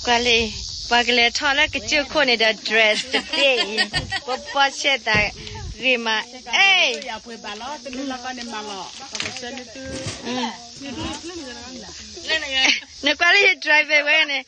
ကွၢ်လံ, ပှၤကလဲၤထီၣ်လၢကစၢၢ်ခိၣ်န့ၣ်ဒီး dress တဘ့ၣ်အံၤ, ပပီၢ်ဆဲးသးဂ့ၤမး, အဲၣ်, နကွၢ်လၢ driver ဝဲန့ၣ်,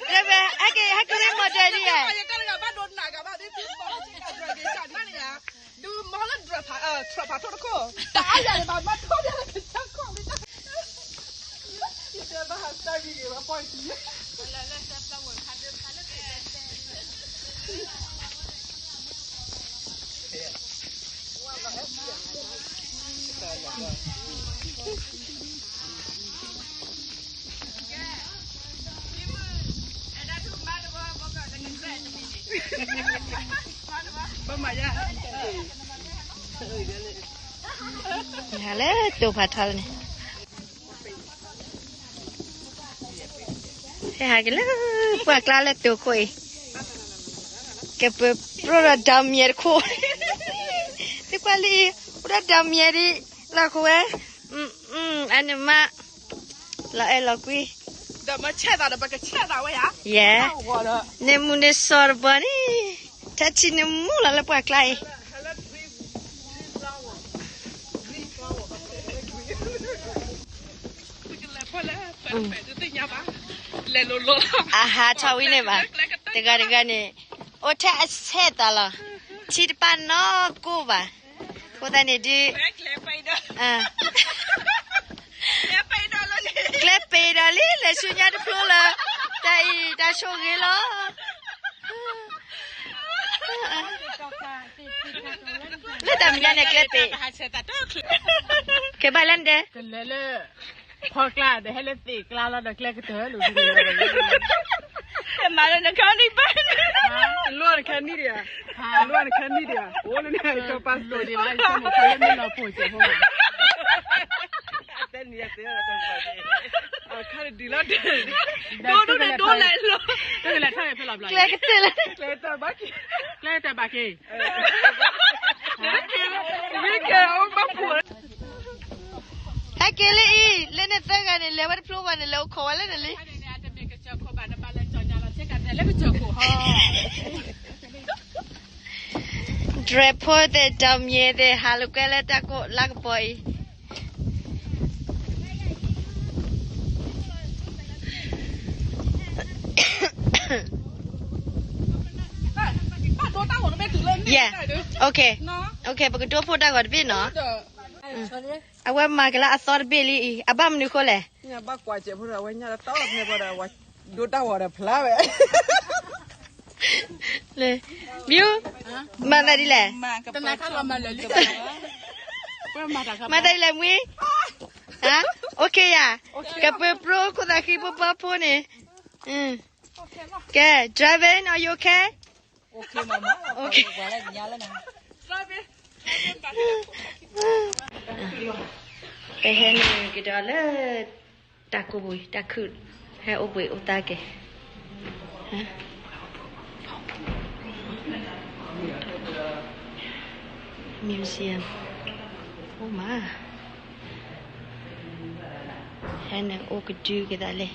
driver ဟဲက့ၤ ဟဲက့ၤလၢ model ဒ်ယဲ ဟဲလၢတိၤဖးထီန့ၣ်, ဟဲဟးက့ၤလၢပှၢ်ကျါလၢတိၤခိၣ်အံၤ, ကပၢၤပြိၣ်ဒီး ဒီမၠဲၤတခိၣ်, သုကွၢ်လံအံၤ, အိၣ်ဒီး ဒီမၠဲၤ ဒ်လီၢ်ခိၣ်ဝဲ, အန့ၣ်မး, လီၤအဲၣ်လီၤကွံ, ဒီးမ့ၢ်ဆဲးသးဒီး ပကဆဲးသးဝဲယၤ, ယဲ, န့ၣ်မုၢ်န့ၣ်စီၤတဘီန့ၣ်, ထၢထံန့ၣ်မူလီၤလၢပှၢ်ကျါအံၤ အဟးထီၣ်ဝံၤန့ၣ်ဘၣ်, တဂၤတဂၤန့ၣ်, အိၣ်ထဲအဆဲးသးလီၤ, ထံတပာ်နီၢ်ကိၢ်ဘၣ်, အဃိသတးန့ၣ်ဒုး, ကျဲပ့ၤဒီးလံ လဲၤဆူညါတဖျိလၢ, တၢ်အံၤတၢ်ဆိၣ်ဂ့ၤလီၤ. လၢတၢ်မဲာ်ညါန့ၣ် ကျဲပ့ၤ, ကဲဘၣ်လၢနဒဲ, ကလဲၤလၢ, ဖီကျါဒီးဟဲလၢသ့ၣ်ကျါလီၤဒီးကျဲကတၢၢ်လီၤ, မၤလၢနခါနံၣ်ဘၣ်, တလိၣ်နခါနံၣ်ဒံးဧါ, တလိၣ်နခါနံၣ်ဒံးဧါ, အိၣ်လၢန့ၣ် ကၠီပာ်စိၤဒံးဘၣ်, မ့ၢ်လီၤဖိစဲးဖိမး, အခါဒံးလီၤ, ဒိၣ်ဒိၣ်န့ၣ်ဒိၣ်လဲၣ်လီၤ, ကျဲကတၢၢ်လၢ, ကျဲကတၢၢ်ဘၣ်က့ၤ, ကျဲကတၢၢ်ဘၣ်က့ၤ ဟဲက့ၤလၢအံၤ, လၢန့ၣ်သၢဂၤန့ၣ် လဲၤဝဲတဖျိဘၣ်န့ၣ် လဲၤအိၣ်ခိးဝဲလၢန့ၣ်လံ. ဒြဲဖိသ့ၣ် ဒီမၠဲၤသ့ၣ် ဟးလိာ်ကွဲလၢတၢ်ကိၢ်လါကပီၤအံၤ. ယဲ, ပကဒိးဖှိၣ်တၢ်ဂီၤတဘ့ၣ်နီၤ. အဝဲမၤကလၢအသီတဘ့ၣ်လံအံၤ, အဘၣ်မနုၤဃိလဲၣ်. မ့ၢ်, မ့ၢ်, မၤသးဒ်လဲၣ်, မၤသးဒ်လဲၣ် မွံ, အိၣ်ခ့ယၤ, ကပၢၤပြိခိၣ်သးဃံဖိပီဖိန့ၣ်, ကဲ, driving, are you okay? ပဟဲနုာ်ကဒီးလၢ တၢ်ကိၢ်ပူၤ, တၢ်ခုၣ်, ဟဲအိၣ်ဘှံးအိၣ်သါက့ၤ, museum, အိၣ်မး, ဟဲနုာ်အိၣ်ကဒုက့ၤသးလံ,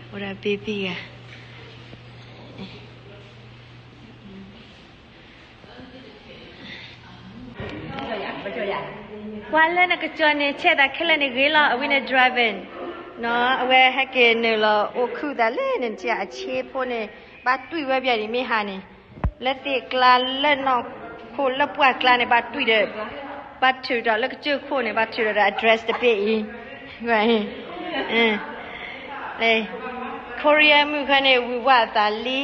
အိၣ်ဒီး baby ဂၤ ကွၢ်လၢနကစီၤန့ၣ် ဆဲးသးခဲလၢာ်န့ၣ်ဂ့ၤလီၤ, အဝဲန့ၣ် driving နီၤ, အဝဲဟဲက့ၤနုာ်လီၤအိၣ်ခုၣ်သးလၢန့ၣ် နထံၣ်အဆ့ဖိန့ၣ် ဘၣ်တွံၢ်ဝဲဘၣ်ဒံးမ့ၢ်ဟါန့ၣ်, လၢသ့ၣ်ကျါလၢနီၢ်ခိလၢပှၢ်ကျါန့ၣ် ဘၣ်တွံၢ်ဒီး, ဘၣ်ထုးဒီးလၢကစၢၢ်ခိၣ်န့ၣ် ဘၣ်ထုးဒီးဒီး address တဘ့ၣ်အံၤ, လၢ ခိရံယါမုၣ်ခါန့ၣ် ဝံၤဝဲအသးလံ,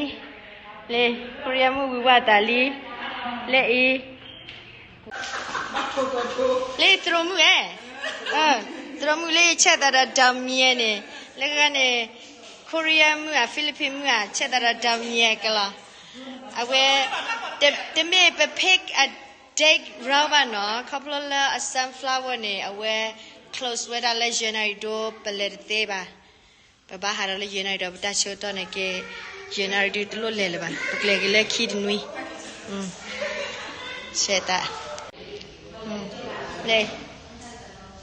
လၢ ခိရံယါမုၣ်ဝံၤဝဲအသးလံ, လၢအံၤ လၢသရိာ်မုၣ်ဧၢ, သရိာ်မုၣ်လၢအံၤဆဲးသးဒီး ဒီမၠဲၤ န့ၣ်, လၢဂၤန့ၣ် ခိရံယါမုၣ်ဧါ ဖံလံးပံးမုၣ်ဧါ ဆဲးသးဒီး ဒီမၠဲၤ ကလီၤ, အဝဲ တမ့ၢ်ပ pick a date ရၢဘၣ်နီၤ, ခီဖျိလၢအ sunflower န့ၣ် အဝဲ close ဝဲဒၣ်လၢ ယဲၢ်နၣ်ရံၣ်ဒိ ပလဲၤတသ့ဘၣ်, ပဘၣ်ဟးဒီးလၢ ယဲၢ်နၣ်ရံၣ်ဒီး ပတၢ်ဆၢကတီၢ်န့ၣ်က့, ယဲၢ်နၣ်ရံၣ်ဒုတလိၣ်လဲၤလၢၤဘၣ်, ပကလဲၤက့ၤလၢခံတနွံ, ဆဲးသး, လၢ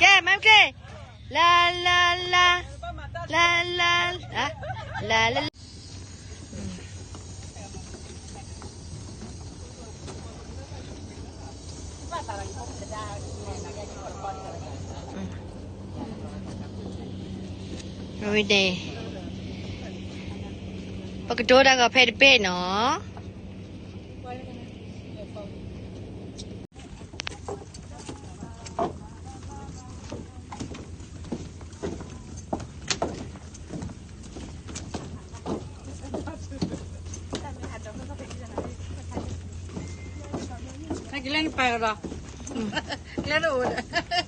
ကဲ မၤက့ၤ, လၢ လၢ လၢ လၢ လၢ လၢ လၢ လၢ လၢ လၢ ဝဲန့ၣ် ပကတိၤတၢ်ဂီၤဖဲတဘ့ၣ်နီၤ. ကလဲၤနပာ်ကဒီး, ကလဲၤတအိၣ်ဒီး